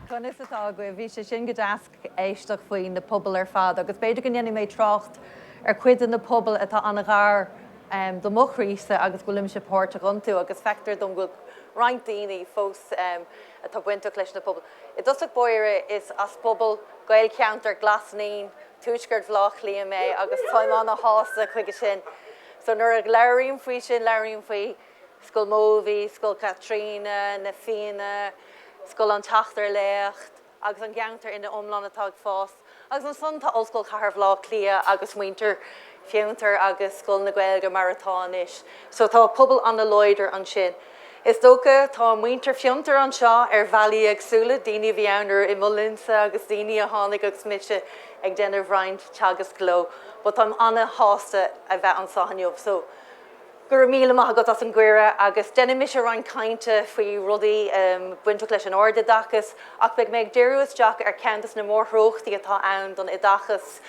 Conas atá agaibh? Bhí sé sin go deas éisteacht faoi na pobail ar fad agus b'fhéidir go ndéanfaidh mé trácht ar chuid de na pobail atá an-ghar do mo chroíse agus go bhfuilimse páirteach iontu agus feictear dom go bhfuil roinnt daoine fós atá bainteach leis na pobail. I dtosach báire is as pobal Gaelcheantar Ghlas Naíon, Tuaisceart Bhaile Átha Cliath mé agus táim ana-shásta chuige sin. So nuair a labhraím faoi sin, labhraím faoi Scoil Mobhí, Scoil Chaitríona, Na Fianna, Scoil an tSeachtar Laoch agus an ceantar ina iomlán atá ag fás. Agus ansan tá Ollscoil Chathair Bhaile Átha Cliath agus muintir Fiontar agus Scoil na Gaeilge mar atá anois. So tá pobal ana-láidir ansin. Is dócha tá muintir Fiontar anseo ar bhealaí éagsúla, daoine a bhí ann ar i mo linnse agus daoine a tháinig agus mise ag déanamh roinnt teagasc leo. But táim ana-shásta a bheith anseo inniu. So go raibh míle maith agat as an gcuireadh agus déanfaidh mise roinnt cainte faoi rudaí bainteach leis an ardoideachas ach beidh mé ag díriú isteach ar cheann de na mórthreochtaí atá ann don oideachas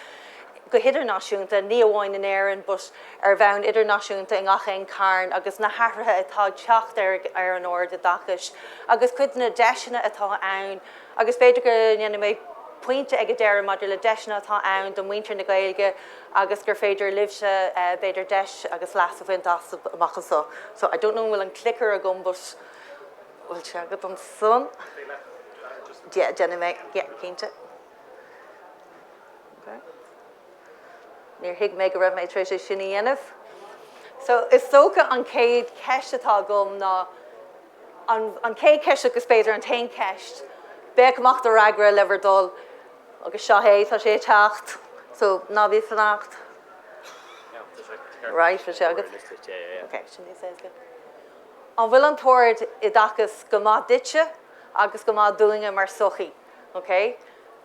go hidirnáisiúnta, ní amháin in Éirinn but ar bhonn idirnáisiúnta i ngach aon chearn agus na hathruithe atá ag teacht ar ar an ardoideachas agus cuid de na deiseanna atá ann agus b'fhéidir go ndéanfaidh mé pointe ag an deireadh maidir le deiseanna atá ann do mhuintir na Gaeilge agus gur féidir libhse b'fhéidir deis agus leas a bhaint as amach anseo. So I don't know an bhfuil an clicker agam but bhfuil sé agat ansan? Yeah, déanfaidh mé, yeah, cinnte. Okay. Níor thuig mé go raibh mé tar éis é sin a dhéanamh. So is dócha an chéad cheist atá agam ná an, an chéad cheist agus b'fhéidir an t-aon cheist, bheadh amach do fhreagra le bhur dtoil agus seo é, tá sé ag teacht, so ná bí ag fanacht. Right, bhfuil sé agat? Okay, sin níos éasca. An bhfuil an t-ardoideachas go maith duitse agus go maith dúinne mar sochaí? Ok?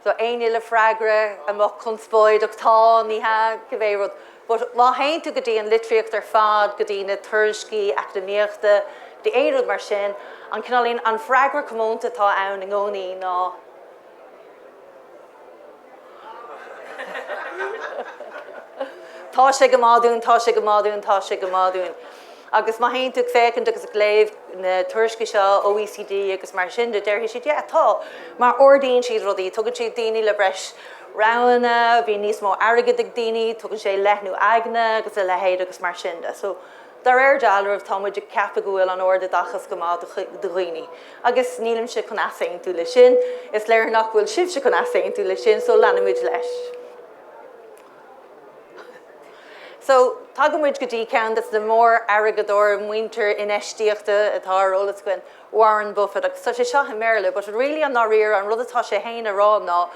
So éinne le freagra a mbeadh conspóideach, tá, ní hea, cibé rud. But má théann tú go dtí an litríocht ar fad, go dtí na tuairiscí eacnamaíochta, go dtí aon rud mar sin, an cineáilín, an freagra comónta atá ann i gcónaí ná, Tá sé go maith dúinn, tá sé go maith dúinn, tá sé go maith dúinn. Agus má théann tú ag féachaint agus ag léamh na tuairiscí seo, OECD agus mar sin de, déarfaidh siad, yeah, tá, mar ardaíonn siad rudaí, tugann siad daoine le breis roghanna, bíonn níos mó airgid ag daoine, tugann sé leathnú aigne agus a leithéid agus mar sin de. So, de réir dealraimh, tá muid ag ceapadh go bhfuil an ardoideachas go maith do dhaoine. Agus nílimse chun easaontú leis sin, is léir nach bhfuil sibhse chun easaontú leis sin, so leanfaimid leis. So, tagann muid go dtí ceann de na mór-airgeadóir, muintir infheistíochta atá ar eolas againn, Warren Buffett, agus tá sé seo i mBéarla, but really i ndáiríre an rud atá sé féin a rá ná,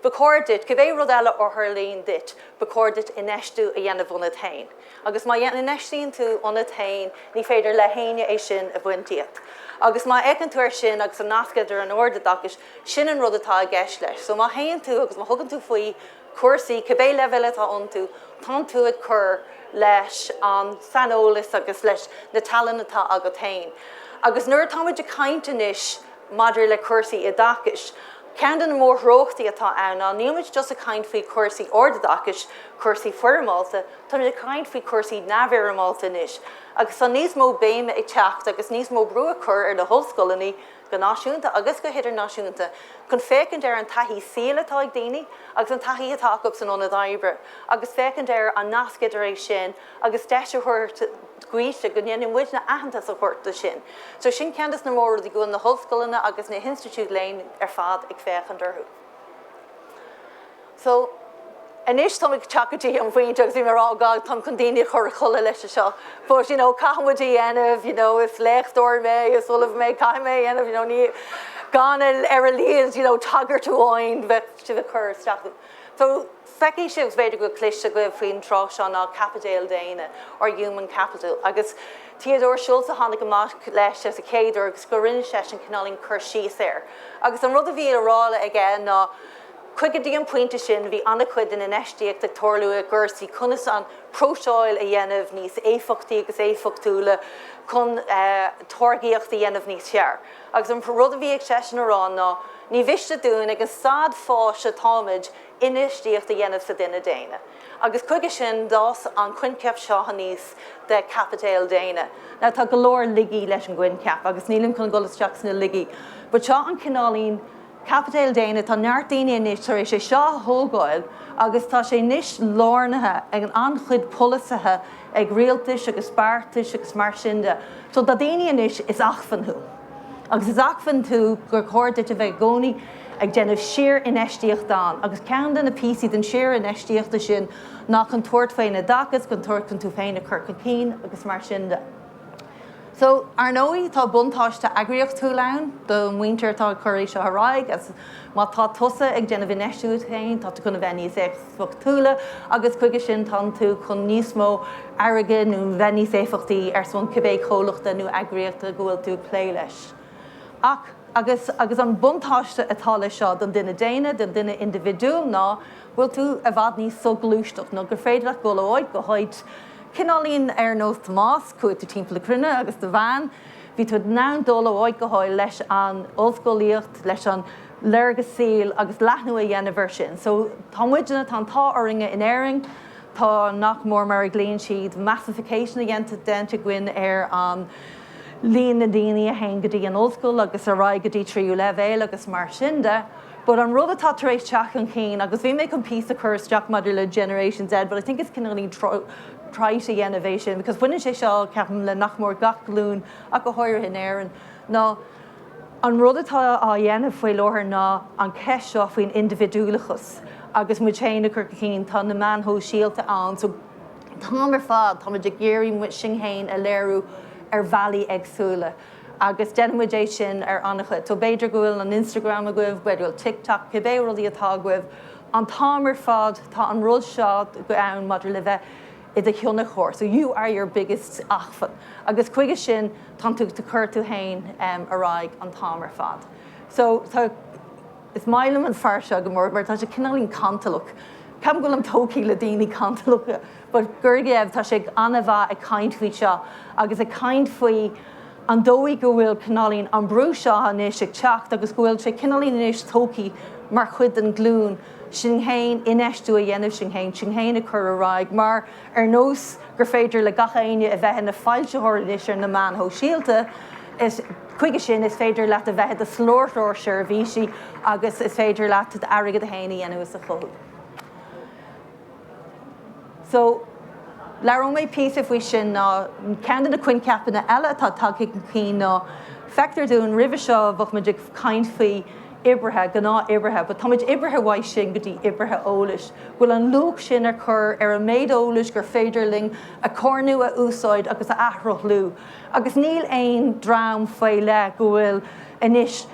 ba chóir duit, cibé rud eile a tharlaíonn duit, ba chóir duit infheistiú a dhéanamh ionat féin. Agus má infheistíonn tú ionat féin, ní féidir le héinne é sin a bhaint díot. Agus má fhéachann tú air sin agus an nasc idir an ardoideachas, sin an rud atá i gceist leis. So má théann tú agus má thugann tú faoi chúrsaí, cibé leibhéal atá iontu, tánn tú ag cur leis an saineolas agus leis na tallann atá agat féin. Agus nuair atá muid ag caint anois maidir le cúrsaí oideachais, ceann de na mórthreochtaí atá ann ná níl muid just ag caint faoi chúrsaí ardoideachais, cúrsaí foirmeálta, tá muid ag caint faoi chúrsaí neamhfhoirmeálta anois. Agus tá níos mó béime ag teacht agus níos mó brú á cur ar na hollscoileanna go náisiúnta agus go hidirnáisiúnta, chun féachaint ar an taithí saoil atá ag daoine agus an taithí atá acu san ionad oibre agus féachaint ar an nasc idir é sin agus deis a thabhairt dhaofa go ndéanfaidh muidne aitheantas a thabhairt do sin. So sin ceann de na mór-rudaí go bhfuil na hollscoileanna agus na hinstitiúidí léinn ar fad ag féachaint orthu. So, anois táim ag teacht go dtí an phointe agus bhí mé ag rá, oh God, táim chun daoine a chur a chodladh leis seo. But, you know, caithfidh muid a dhéanamh, you know, is léachtóir mé, is ollamh mé, caithfidh mé a dhéanamh, you know, ní, gan ar a laghad, you know, tagairt amháin bheith sibh ag cur isteach. So, feicfidh sibh, b'fhéidir go bhfuil cloiste agaibh faoin tráth seo ná caipiteal daonna, or human capital, agus Theodore Schultz a tháinig amach leis as a chéad uair agus go rinne seisean cineáilín cur síos air. Agus an rud a bhí a rá aige ná, Chuig go dtí an pointe sin, bhí an-chuid den infheistíocht ag tarlú i gcúrsaí conas an próiseáil a dhéanamh níos éifeachtaí agus éifeachtúla chun táirgíocht a dhéanamh níos fearr. Agus an rud a bhí ag seisean a rá ná, ní mhiste dúinn, ag an staid fáis atáimid, Infheistíocht a dhéanamh sa duine daonna. Agus chuige sin d'fhás an coincheap seo aníos de chaipiteal daonna. Now tá go leor laigí leis an gcoincheap agus nílim chun dul isteach sna laigí but seo an cineáilín caipiteal daonna, tá neart daoine anois tar éis é seo a thógáil agus tá sé anois lárnaithe ag an-chuid polasaithe ag rialtais agus beartais agus mar sin de. So tá daoine anois, is acmhainn thú. Agus is acmhainn tú gur chóir duit a bheith i gcónaí ag déanamh síor-infheistíocht ann. Agus ceann de na píosaí den síor-infheistíochta sin ná chun tabhairt faoin oideachas, chun tabhairt chun tú féin a chur chun cinn agus mar sin de. So, ar ndóigh, tá buntáiste eagraíochtúil ann do mhuintir atá ag cur é seo ar aghaidh, as má tá tusa ag déanamh infheistiú ionat féin, tá tú chun a bheith níos éifeachtúla agus chuige sin tánn tú chun níos mó airgid nó bheith níos éifeachtaí ar son cibé comhlachta nó eagraíochta go bhfuil tú ag plé leis. Ach, agus, agus an buntáiste atá leis seo don duine daonna, don duine indibhidiúil ná go bhfuil tú i bhfad níos soghluaisteach nó gur féidir leat dul ó áit go háit, Cineáilín ar nós Tomás, chuaigh tú timpeall na cruinne agus do bhean, bhí tú in ann dul ó áit go háit leis an ollscolaíocht, leis an léargas saoil agus leathnú a dhéanamh air sin. So tá muidne, tá an t-ádh orainne in Éirinn, tá nach mór mar a ghlaonn siad massification a dhéanta, déanta againn ar an líon na ndaoine a théann go dtí an ollscoil agus ar aghaidh go dtí tríú leibhéal agus mar sin de. But an rud atá tar éis teacht chun cinn, agus bhí mé chun píosa a chur isteach maidir le Generation Z, but I think is cineáilín trite a dhéanamh é sin, because baineann sé seo, ceapaim, le nach mór gach glúin, ach go háirithe in Éirinn, ná an rud atá á dhéanamh faoi láthair ná an cheist seo faoin indibhidiúlachas agus muid féin a chur chun cinn, tá na meáin shóisialta ann, so an t-am ar fad táimid ag iarraidh sinn féin a léiriú ar bhealaí éagsúla. Agus déanann muid é sin ar an-chuid. So b'fhéidir go bhfuil an Instagram agaibh, b'fhéidir go bhfuil TikTok, cibé rudaí atá agaibh, an t-am ar fad tá an rud seo ann maidir le bheith i do thionchar. So you are your biggest acmhainn. Agus chuige sin tánn tú ag cur tú féin ar aghaidh an t-am ar fad. So tá, is maith liom an fear seo go mór mar tá sé cineáilín cantalach. Ceapaim go bhfuilim tógtha le daoine cantalacha. But Gergiev, tá sé an-mhaith ag caint faoi seo agus ag caint faoi an dóigh go bhfuil cineáilín an brú seo anois ag teacht agus go bhfuil sé cineáilín anois tógtha mar chuid den ghlúin sinn féin, infheistiú a dhéanamh sinn féin, sinn féin a chur ar aghaidh mar ar nós gur féidir le gach éinne a bheith ina foilsitheoir anois ar na meáin shóisialta, is chuige sin is féidir leat a bheith i do sholáthróir seirbhísí agus is féidir leat d'airgead féin a dhéanamh is a chothú. So, labhróidh mé píosa faoi sin ná ceann de na coincheapanna eile atá tagtha chun cinn ná feictear dúinn roimhe seo bheadh muid ag caint faoi oibrithe, gnáth-oibrithe, but tá muid oibrithe uaidh sin go dtí oibrithe eolais, go bhfuil an luach sin ar cur ar an méid eolais gur féidir linn a charnú, a úsáid agus a athrothlú. Agus níl aon dream faoi leith go bhfuil anois,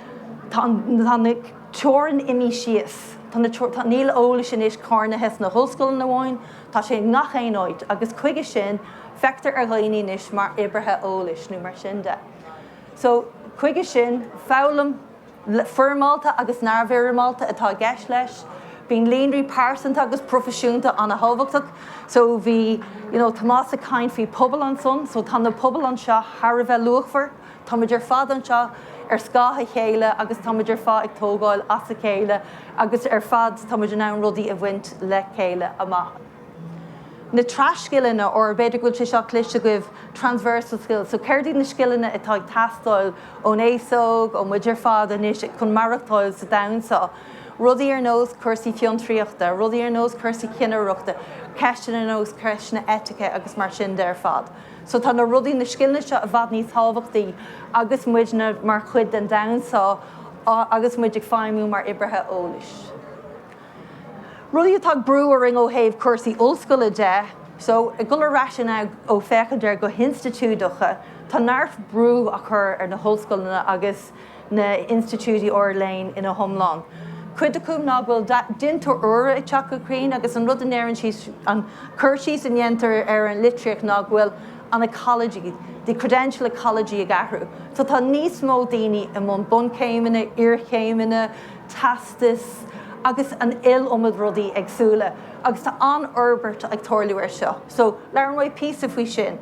tá na teorainn imithe síos. Tá na, tá, níl eolas anois carnaithe sna hollscoileanna amháin, tá sé i ngach aon áit agus chuige sin feictear ar dhaoine anois mar oibrithe eolais nó mar sin de. So, chuige sin, foghlaim foirmeálta agus neamhfhoirmeálta atá i gceist leis. Bíonn líonraí pearsanta agus proifisiúnta an-thábhachtach. So bhí, you know, Tomás ag caint faoi pobal ansan, so tá na pobail anseo thar a bheith luachmhar. Táimid ar fad anseo ar scáth a chéile agus táimid ar fad ag tógáil as a chéile agus ar fad táimid in ann rudaí a bhaint le chéile amach. Na tras-scileanna, or b'fhéidir go bhfuil sé seo cloiste agaibh, transversal skills, so céard iad na scileanna atá ag teastáil ón aos óg, ó muid ar fad anois chun maireachtáil sa domhan seo? Rudaí ar nós cúrsaí fiontraíochta, rudaí ar nós cúrsaí cinnireachta, ceisteanna ar nós ceisteanna eitice agus mar sin de ar fad. So tá na rudaí, na scileanna seo i bhfad níos tábhachtaí agus muidne mar chuid den domhan seo agus muid ag feidhmiú mar oibrithe eolais. Rudaí atá ag brú orainn ó thaobh cúrsaí ollscoile de, so ag dul ar ais now ó féachaint air go hinstitiúideach, tá neart brú á chur ar na hollscoileanna agus na hinstitiúidí ard-léinn ina hiomlán. Cuid acu ná go bhfuil dintiúir úra ag teacht chun cinn agus an rud a ndeireann siad, an cur síos a ndéantar ar an litríocht ná go bhfuil an ecology, the credential ecology ag athrú. So tá níos mó daoine i mbun bunchéimeanna, iarchéimeanna, teastais agus an iliomad rudaí éagsúla agus tá an-fhorbairt ag tarlú ar seo. So labhróidh mé píosa faoi sin.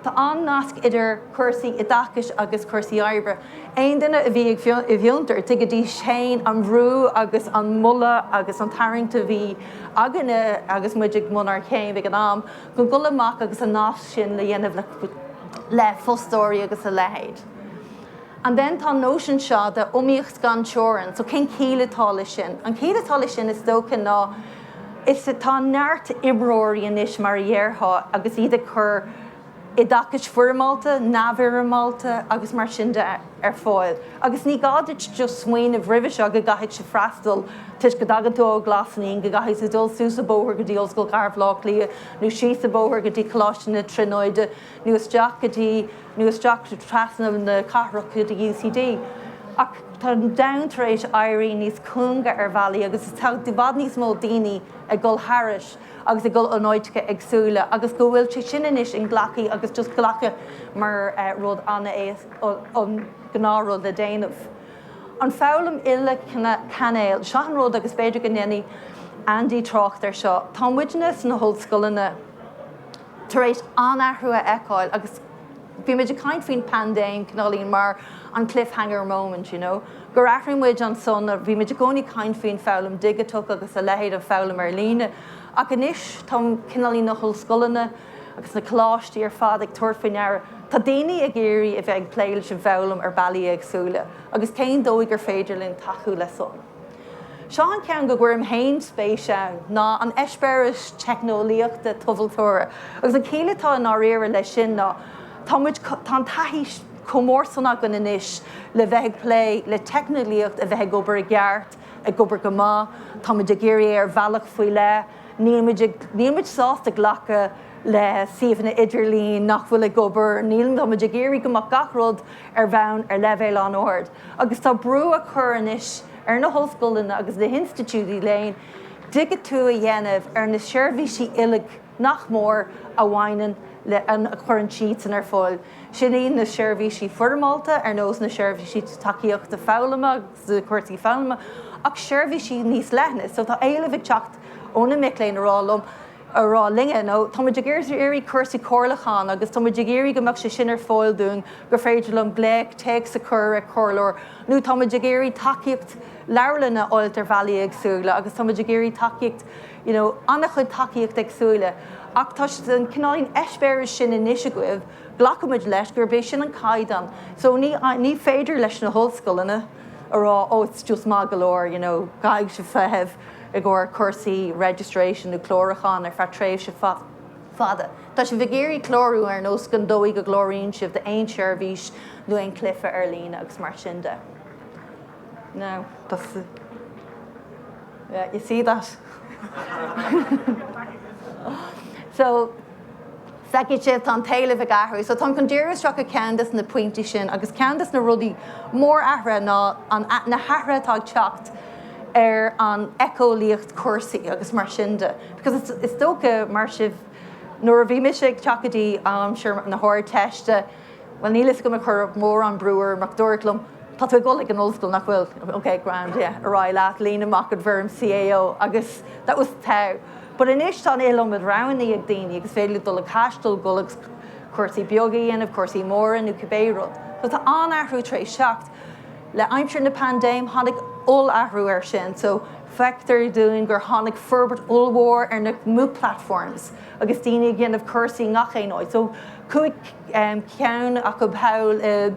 Tá an-nasc idir cúrsaí oideachais agus cúrsaí oibre. Aon duine a bhí i bhfiontar, tuigfidís féin an brú agus an moladh agus an tarraingt a bhí againne agus muid ag mbun ár chéim ag an am, chun dul amach agus an nasc sin le dhéanamh le fostóirí agus a leithéid. And then tá an nóisean seo de iomaíocht gan teorainn. So cén chiall atá leis sin? An chiall atá leis sin is dócha ná is tá neart oibreoirí anois mar a dhéarfá agus iad ag cur oideachais foirmeálta, neamhfhoirmeálta agus mar sin de ar fáil. Agus ní gá duit just smaoineamh roimhe seo go gcaithfidh sibh freastal toisc go dtagann tú ó Ghlas Naíon, go gcaithfidh tú dul suas an bóthar go dtí Ollscoil Chathair Bhaile Átha Cliath nó síos an bóthar go dtí Coláiste na Tríonóide nó isteach go dtí nó isteach trasna na cathrach go dtí UCD. Ach tá an domhan tar éis éirí níos cúinge ar bhealaí agus tá i bhfad níos mó daoine ag dul thairis agus ag dul in áiteacha éagsúla agus go bhfuil sé sin anois inghlactha agus just glactha mar rud an gnáthrud le déanamh. An foghlaim uile cainéil, seo an rud agus b'fhéidir go ndéanfaidh Andy trácht air seo, tá muidne sna hollscoileanna, tar éis an-athrú a fheiceáil agus bhí muid ag caint faoin paindéim cineáilín mar an cliffhanger moment, you know, gur athraigh muid ansan, bhí muid i gcónaí ag caint faoin foghlaim dhigiteach agus a leithéid an foghlaim ar líne ach anois tá cineáilín na hollscoileanna agus na coláistí ar fad ag tabhairt faoi ndeara, tá daoine ag iarraidh a bheith ag plé leis an bhfoghlaim ar bealaí éagsúla agus cén dóigh gur féidir linn tacú le san. Seo an ceann go gcuirim féin spéis ann, ná an eispéireas teicneolaíochta tomhaltóra. Agus an chiall atá i ndáiríre leis sin ná, tá muid, tá an taithí chomh mór san againn anois le bheith ag plé le teicneolaíocht a bheith ag obair i gceart, ag obair go maith, tá muid ag iarraidh é ar bhealach faoi leith, níl muid ag, níl muid sásta glacadh le suíomhanna idirlín nach bhfuil ag obair, níl, tá muid ag iarraidh go mbeadh gach rud ar bhonn ar leibhéal an-ard. Agus tá brú á chur anois ar na hollscoileanna agus na hinstitiúidí léinn digitiú a dhéanamh ar na seirbhísí uilig nach mór a bhaineann le a chuireann siadsan ar fáil. Sin iad na seirbhísí foirmeálta ar nós na seirbhísí tacaíochta foghlama agus na cúrsaí foghlama ach seirbhísí níos leithne. So tá éileamh ag teacht ó na mic léinn a rá liom, a rá linne, nó tá muid ag iarraidh cúrsaí comhairliúcháin agus tá muid ag iarraidh go mbeadh sé sin ar fáil dúinn gur féidir liom glaoch, téacs a chur ar chomhairleoir nó tá muid ag iarraidh tacaíocht leabharlainne a fháilt ar bhealaí éagsúla agus tá muid ag iarraidh tacaíocht, you know, an-chuid tacaíocht éagsúla. Ach tá an cineál eispéireas sin anois agaibh, glacaimid leis gurb é sin an caighdeán. So ní, ní féidir leis na hollscoileanna a rá oh it's just maith go leor, you know, caithfidh sibh feitheamh. i gcomhair cúrsaí registration nó clárúcháin ar feadh tréimhse fada. Tá sibh ag iarraidh clárú ar nós an dóigh go gcláraíonn sibh d'aon seirbhís nó aon cluiche ar líne agus mar sin de. Now, that's the, yeah, you see that? So, Feicfidh sibh, tá an t-éileamh ag athrú. So táim chun díriú isteach ar cheann des na pointí sin agus ceann des na rudaí mórathraithe ná an, na hathruithe atá ag teacht ar an éiceolaíocht cúrsaí agus mar sin de. Because is, is dócha, mar sibh, nuair a bhí mise ag teacht go dtí aimsir na hArdteiste, Bhuel, níl fhios agam ar cuireadh mórán brú orm ach dúradh liom, tá tú ag dul ag an ollscoil, nach bhfuil? Ok, grand, yeah, ar aghaidh leat, líon amach an bhfoirm CAO agus that was how. But anois tá an iliomad roghanna ag daoine agus féidir leo dul ag taisteal, dul agus cúrsaí beaga a dhéanamh, cúrsaí móra nó cibé rud. So tá an-athrú tar éis teacht. Le aimsir na paindéime tháinig oll-athrú air sin. So feictear dúinn gur tháinig forbairt ollmhór ar na MOOC platforms agus daoine ag déanamh cúrsaí i ngach aon áit. So Chuaigh ceann acu thall i,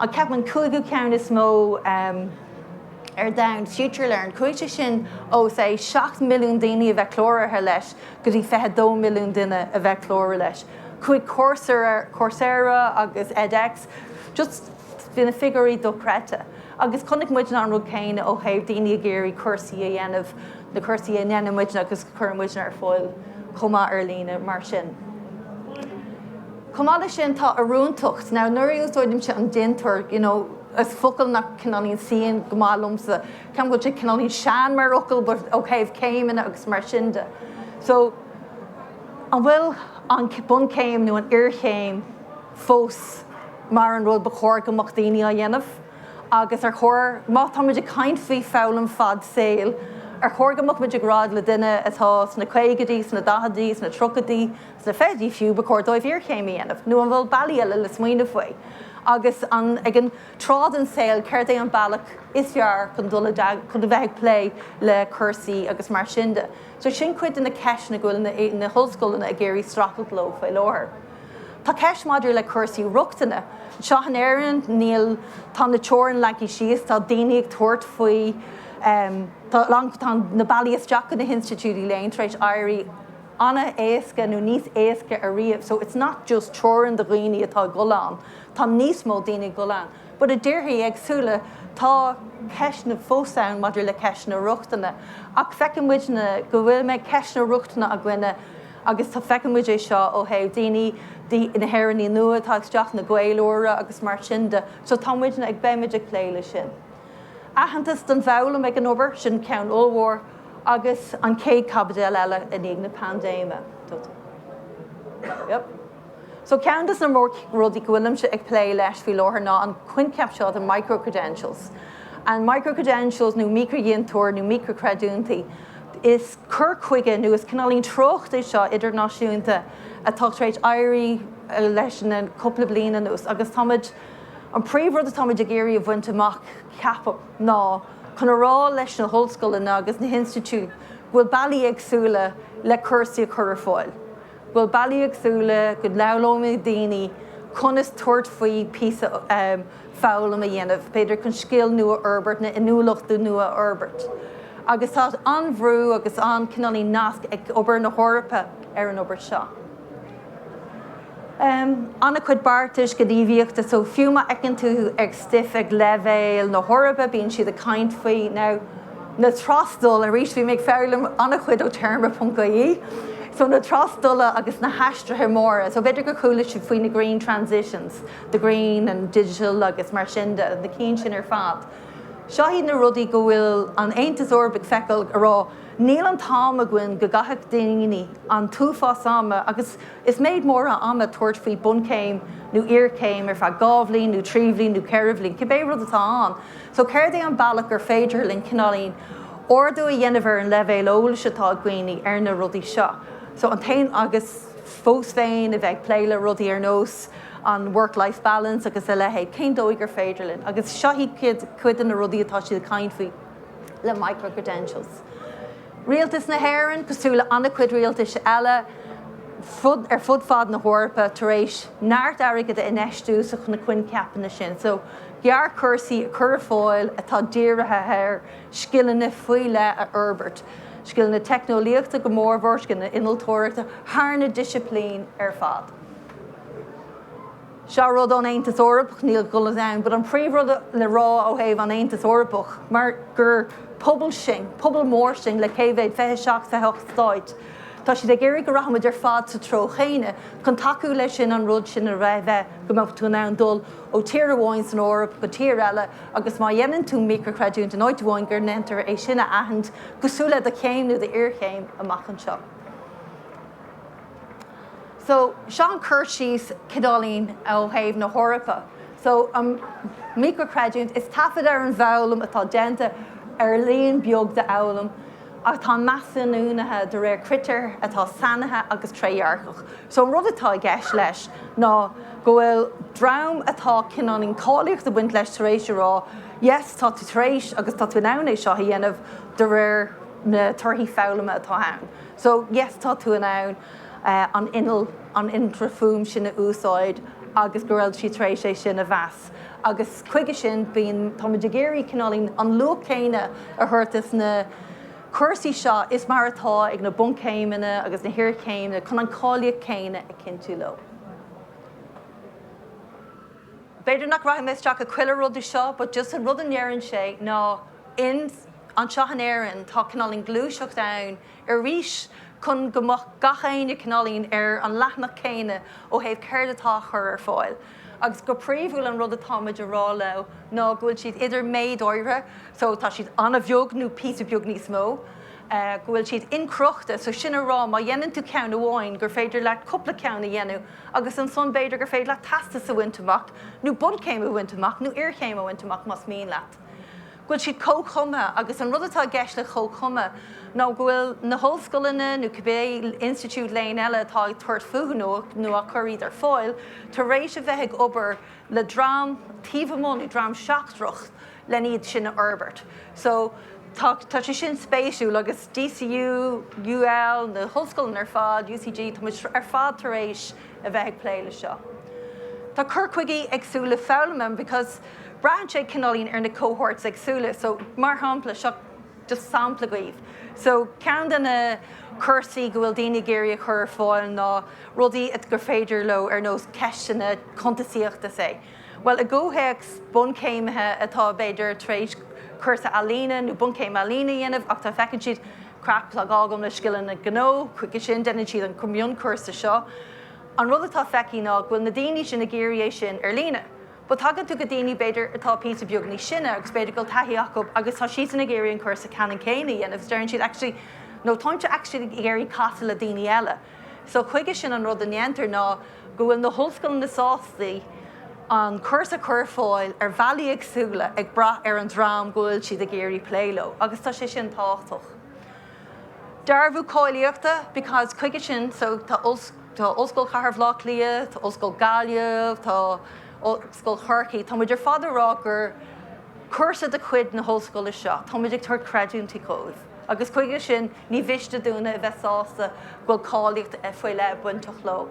ceapaim an cúigiú ceann is mó ar domhan, FutureLearn, chuaigh sé sin ó say 7 milliún daoine a bheith cláraithe leis go dtí 22 milliún duine a bheith cláraithe leis. Chuaigh Coursera agus edX, just bhí na figiúirí dochreidte. Agus chonaic muidne an rud céanna ó thaobh daoine ag iarraidh cúrsaí a dhéanamh, na cúrsaí a ndéanann muidne agus a chuireann muidne ar fáil chomh maith ar líne mar sin. Chomh maith leis sin tá oiriúntacht. Now nuair a úsáidimse an dintiúr, you know, is focal nach cineáilín suíonn go maith liomsa. Ceapaim go bhfuil sé cineáilín sean mar fhocal but ó thaobh céimeanna agus mar sin de. So an bhfuil an bunchéim nó an iarchéim fós mar an rud ba chóir go mbeadh daoine á dhéanamh? Agus ar chóir, má táimid ag caint faoi foghlaim fad saoil, Ar chóir go mbeadh muid ag rá le duine atá sna caogaidí, sna daicheadaí, sna tríochaidí, sna fichidí fiú, ba chóir dóibh iarchéim a dhéanamh? Nó an bhfuil bealaí eile le smaoineamh faoi? Agus an, ag an tráth den saol, céard é an bealach is fearr chun dul i dteag, chun a bheith ag plé le cúrsaí agus mar sin de? So sin cuid de na ceisteanna go bhfuil na hollscoileanna ag iarraidh streachailt leo faoi láthair. Tá ceist maidir le cúrsaí rochtana. Anseo in Éirinn níl, tá na teorainn leagtha síos, tá daoine ag tabhairt faoi, tá, tá na bealaí isteach go na hinstitiúidí léinn tar éis éirí an-éasca nó níos éasca ariamh. So it's not just teorainn do dhaoine atá ag dul ann, tá níos mó daoine ag dul ann. But i dtíortha éagsúla tá ceisteanna fós ann maidir le ceisteanna rochtana. Ach feiceann muidne go bhfuil mbeidh ceisteanna rochtana againne agus tá feiceann muid é seo ó thaobh daoine, na hÉireannaigh nua atá isteach, na Gaeil úra agus mar sin de. So tá muidne ag, beidh muid ag plé le sin. Aitheantas don bhfoghlaim ag an obair, sin ceann ollmhór agus an chéad chaibidil eile i ndiaidh na paindéime. Yep. So ceann de na mór rudaí go bhfuilimse ag plé leis faoi láthair ná an coincheap seo de micro-credentials. And micro-credentials nó micridhintiúir nó micreachreidiúintí, is cur chuige nó is cineáilín treocht é seo idirnáisiúnta atá tar éis éirí leis na cúpla bliain anuas agus táimid, an príomhrud atáimid ag iarraidh a bhaint amach, ceapaim, ná chun a rá leis na hollscoileanna agus na hinstitiúidí go bhfuil bealaí éagsúla le cúrsaí a chur ar fáil. go bhfuil bealaí éagsúla go bhfoghlaimeoidh daoine conas tabhairt faoi píosa foghlaim a dhéanamh, b'fhéidir chun scil nua a fhorbairt nó inniúlacht nua a fhorbairt. Agus tá an-bhrú agus an-cineáilín nasc ag obair na hEorpa ar an obair seo. An-chuid beartais, gníomhaíochta, so fiú má fheiceann tú ag stuif ag leibhéal na hEorpa, bíonn siad ag caint faoi now na trasdul, arís bhí mé ag foghlaim an-chuid ó téarma ponc ie, so na trasdula agus na haistrithe móra, so b'fhéidir gur chuala sibh faoi na green transitions, the green and digital agus mar sin de, na cinn sin ar fad. Seo iad na rudaí go bhfuil an Aontas Eorpach ag feiceáil a rá, Níl an t-am againn go gcaithfeadh daoine an t-uafás ama, agus is méid mór ama, tabhairt faoi bunchéim nó iarchéim ar feadh 2 bhliain nó 3 bhliain nó 4 bhliain, cibé rud atá ann. So céard é an bealach gur féidir linn cineáilín ardú a dhéanamh ar an leibhéal eolais atá ag daoine ar na rudaí seo? So an t-aon, agus fós féin a bheith ag plé le rudaí ar nós an work-life balance agus a leithéid, cén dóigh gur féidir linn? Agus seo iad cuid de na rudaí atá siad ag caint faoi. le micro-credentials. Rialtas na hÉireann, cosúil le an-chuid rialtais eile fud, ar fud fad na hEorpa, tar éis neart airgid a infheistiú sa na coincheapanna sin. So, gearrchúrsaí a chur ar fáil atá dírithe ar scileanna faoi leith a fhorbairt, scileanna teicneolaíochta go mórmhór, scileanna innealtóireachta, thar na disciplín ar fad. Seo rud ón Aontas Eorpach, níl dul ann, but an príomhrud le rá ó thaobh an Aontas Eorpach, mar gur pobal sinn, pobal mór sinn le cé mhéad, 27, 28 stáit, tá siad ag iarraidh go rachaimid ar fad sa treo chéanna chun tacú leis sin an rud sin a bheith go mbeadh tú in ann dul ó tír amháin san Eoraip go tír eile agus má dhéanann tú micreachreidiúint in áit amháin go ndéantar é sin a aithint cosúil le do chéim nó d'iarchéim amach anseo. So, seo an cur síos cineáilín ó thaobh na hEorpa. So, an micreachreidiúint, is taifead ar an bhfoghlaim atá déanta ar líon beag d'fhoghlaim atá measúnaithe de réir critéir atá sainithe agus trédhearcach. So, an rud atá i gceist leis ná go bhfuil dream atá cineáilín cáilíocht ag baint leis tar éis a rá, yes, tá tú tar éis agus tá tú in ann é seo a dhéanamh de réir na torthaí foghlama atá ann. So, yes, tá tú in ann an inneall, an innealra fuaim sin a úsáid agus go raibh siad tar éis é sin a mheas. Agus chuige sin, bíonn, táimid ag iarraidh cineáilín an luach céanna a thabhairt dos na cúrsaí seo is mar atá ag na bunchéimeanna agus na hiarchéimeanna chun an cáilíocht chéanna a chinntiú leo. B'fhéidir nach rachaidh mé isteach i chuile rud seo but just an rud a ndeireann sé ná in anseo in Éirinn tá cineáilín gluaiseacht ann arís chun go mbeadh gach éinne cineáilín ar an leathanach céanna ó thaobh céard atá á chur ar fáil. Agus go príomhúil an rud atáimid a rá leo ná go bhfuil siad idir méid áirithe, so tá siad an-bheag nó píosa beag níos mó, go bhfuil siad inchrochta, so sin a rá má dhéanann tú ceann amháin gur féidir leat cúpla ceann a dhéanamh agus ansan b'fhéidir gur féidir leat teastas a bhaint amach nó bunchéim a bhaint amach nó iarchéim a bhaint amach más mian leat. go bhfuil siad comhchumtha agus an rud atá i gceist le comhchumtha ná go bhfuil na hollscoileanna nó cibé institiúid léinn eile atá ag tabhairt fúthu nó nó á cur iad ar fáil tar éis a bheith ag obair le dream taobh amuigh nó dream seachtrach len iad sin a fhorbairt. So tá tá sé sin spéisiúil agus DCU, UL, na hollscoileanna ar fad, UCG, tá muid ar fad tar éis a bheith ag plé le seo. Tá cur chuigí éagsúla foghlama because braitheann sé cineáilín ar na cohorts éagsúla. So mar shampla, seo just sampla daoibh. So ceann de na cúrsaí go bhfuil daoine ag iarraidh a chur ar fáil ná rudaí gur féidir leo ar nós ceisteanna cuntasaíochta say. Bhuel i gcomhthéacs bunchéimithe atá b'fhéidir tar éis cúrsa ealaíne nó bunchéim ealaíne a dhéanamh ach tá feiceann siad crap tá gá agam le scileanna gnó, chuige sin déanann siad an mionchúrsa seo. An rud atá feicthe ná go bhfuil na daoine sin ag iarraidh é sin ar líne. But tagann tú go daoine b'fhéidir atá píosa beag níos sine agus b'fhéidir go bhfuil taithí acu agus tá siadsan ag iarraidh an cúrsa ceannann céanna a dhéanamh is deireann siad actually no táimse actually ag iarraidh casadh le daoine eile. So chuige sin an rud a ndéantar ná go bhfuil na hollscoileanna sásta an cúrsa a chur ar fáil ar bhealaí éagsúla ag brath ar an dream go bhfuil siad ag iarraidh plé leo agus tá sé sin tábhachtach. Dearbhú cáilíochta because chuige sin so tá tá Ollscoil Chathair Bhaile Átha Cliath, tá Ollscoil Gaillimh, tá Ollscoil Chorcaí, tá muid ar fad ag rá gur cúrsa de chuid na hollscoile seo, tá muid ag tabhairt creidiúintí dóibh agus chuige sin ní mhiste dúinne a bheith sásta go bhfuil cáilíocht faoi leith bainteach leo.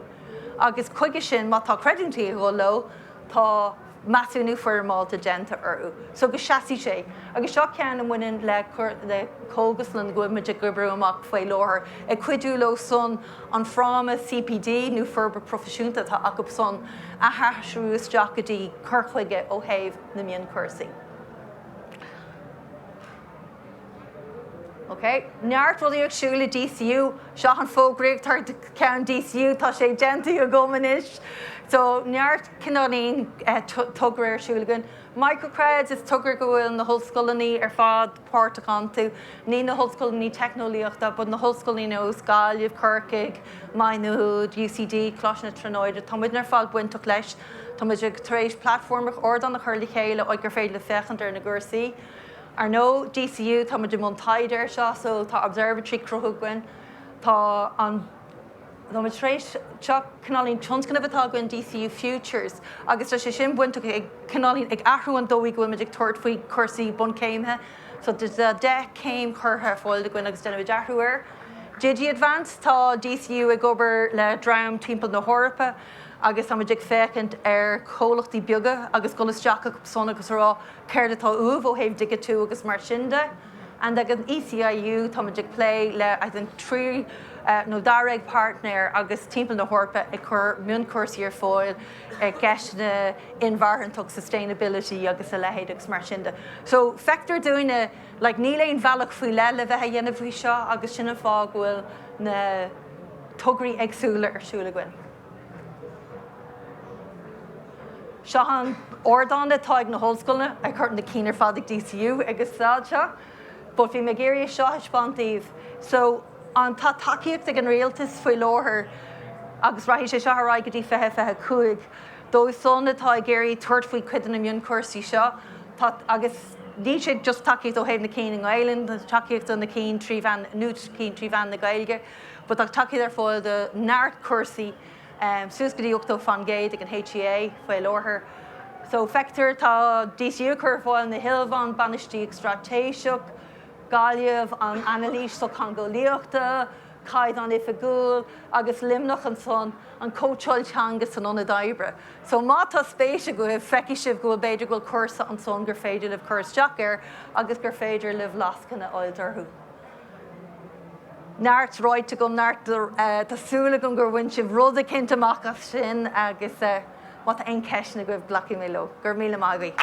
Agus chuige sin má tá creidiúintí ag dul leo, tá measúnú foirmeálta déanta orthu so go seasfaidh sé. Agus seo ceann a mbaineann le le cógaslann go bhfuil muid ag oibriú amach faoi láthair, ag cuidiú leo san an fráma CPD nó forbairt proifisiúnta atá acu san a aistriú isteach go dtí cur chuige ó thaobh na mionchúrsaí. Ok, neart rudaí ar siúl i DCU. Seo an fógraíocht thar ceann DCU, tá sé déanta agam anois. So neart cineáilín togra ar siúl againn. Microcreds, is togra go bhfuil na hollscoileanna ar fad páirteach iontu. Ní na hollscoileanna teicneolaíochta, but na hollscoileanna nós Gaillimh, Corcaigh, Maigh Nuad, UCD, Coláiste na Tríonóide, tá muidne ar fad bainteach leis. Tá muid tar éis platform ardán a chur le chéile áit gur féidir le féachaint ar na gcúrsaí. Ar ndóigh, DCU, tá muid i mbun taighde air seo, so tá Observatory cruthaithe againn. Tá an, tá muid tar éis, seo cineáilín tionscnamh atá againn, DCU Futures, agus tá sé sin bainteach ag cineáilín ag athrú an dóigh go bhfuil muid ag tabhairt faoi chúrsaí bunchéimithe. So tá 10 céim curtha ar fáil againn agus déanaimid athrú air. DigiAdvance, tá DCU ag obair le dream timpeall na hEorpa agus tá muid ag féachaint ar chomhlachtaí beaga agus dul isteach acu san agus a rá céard atá uaibh ó thaobh digitiú agus mar sin de. And ag an ECIU tá muid ag plé le I think trí nó dáréag páirtnéir agus timpeall na hEorpa ag cur mionchúrsaí ar fáil i gceisteanna inmharthanacht sustainability agus a leithéid agus mar sin de. So feictear dúinne like níl aon bhealach faoi leith le bheith a dhéanamh faoi seo agus sin an fáth go bhfuil na tograí éagsúla ar siúl againn. Seo an ardán atá ag na hollscoileanna, ag cur na cinn ar fad ag DCU ag an staid seo. But bhí mé ag iarraidh seo a thaispeáint daoibh. So an tá tacaíocht ag an rialtas faoi láthair agus rachaidh sé seo ar aghaidh go dtí 2025 dóibh san atá ag iarraidh tabhairt faoi cuid de na mionchúrsaí seo. Tá agus níl sé just tacaíocht ó thaobh na cinn i nGaelainn, tá tacaíocht do na cinn trí mheán nó cinn trí mheán na Gaeilge. But tá tacaíocht ar fáil do neart cúrsaí, suas go dtí 80% ag an HEA faoi láthair. So feictear tá DCU ag cur ar fáil na hilmheáin, bainistíocht straitéiseach, Gaillimh, an anailís sochtheangeolaíochta, caighdeán oifigiúil agus Luimneach ansan, an cóitseáil teanga san ionad oibre. So má tá spéis agaibh, feicfidh sibh go bhfuil b'fhéidir go bhfuil cúrsa ansan gur féidir libh cur isteach air agus gur féidir libh lascaine a fháilt orthu. Neart ráite agam, neart, tá súil agam gur bhain sibh rud eicínt amach as sin agus má tá aon cheisteanna agaibh glacfaidh mé leo. Go raibh míle maith agaibh.